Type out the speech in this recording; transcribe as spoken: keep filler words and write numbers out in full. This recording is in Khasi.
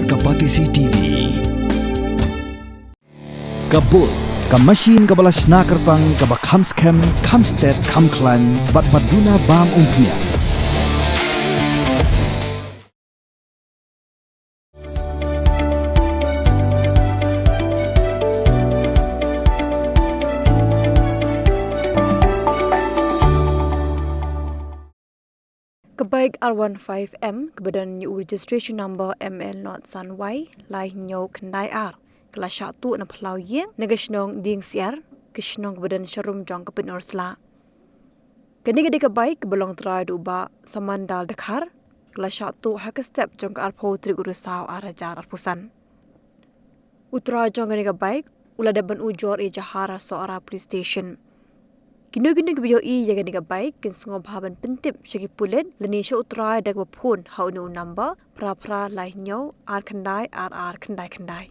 Ka Batesi T V. Ka Bull, ka machine kaba la shna kyrpang, kaba kham skhem, kham stet, kham khlaiñ, bad ba duna bam umphniang. Ka bike R one five M, kaba don ïa u registration number M L not san Y lai hynñiew khyndai ar, ka la shah tuh na phyllaw ïing, na ka shnong Diengsiar, ka shnong kaba don sharum jong ka Pynursla. Kane ka dei ka bike kaba long trai da u Bah Samandal Dkhar, ka la shah tuh ha ka step jong ka arphew tarik u Risaw ar hajar arphew san. U trai jong kane ka bike u la dep ban ujor ïa Jahar ha Sohra Police Station. Kino kino kiba ïohi ïa kane ka bike kin sngewbha ban pyntip sha ki pulit lane sha u trai da kaba phone ha une u number phra phra lai hynñiew ar khyndai ar ar khyndai khyndai.